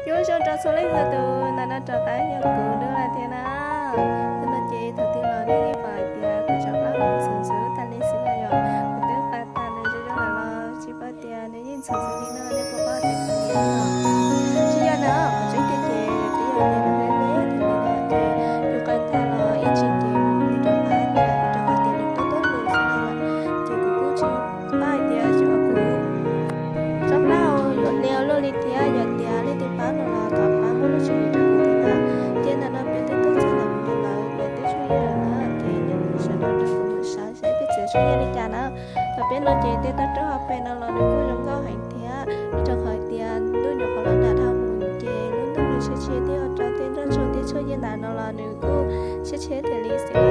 Nyob zoo rau txhua leej txhua tus, ntawm no rov qab yog kuv Nuj Lis thiab na. Ntawm no ces thaum twg los nej yeej pom hais tias kuv tso plaub hau ntxhov ntxhov tas li xwb no yom, kuv twb qa tas nws zoo zoo lawm los tsis paub tias nws yeej ntxhov ntxhov li no, nej puas paub tias kuv nyiam no. Tsis yog na, qhov tseeb tiag ces twb yog tias nws hleb hleb thiab li no ces yus qa tas los ib ntsis ces nws rov qab tias, rau qhov tias nws tuaj tuaj lus xwb no yom, ces kuv kuj tsis paub hais tias xyov kuv tso plaub hau yuav hleb luaj li thiab. Yog tias leej twg paub no los thov pab muab lub tswv yim rau kuv thiab na. Ces ntawm no peb twb tuaj txog ntawm kuv lawv, peb twb tshaj yaj lawm na, ces nej sawv daws nrog kuv mus saib saib peb txiav tshaj yaj li cas na. Thaum peb los ces tej toj roob hauv pes no los nws kuj zoo nkauj heev thiab, rau qhov tias ntuj nyuam qhuav los nag dhau mus ces lub ntuj nws tshiab tshiab thiab ua rau tej nroj tsuag thiab tshaj yaj ntawm no los nws kuj tshiab tshiab thiaj li xwb.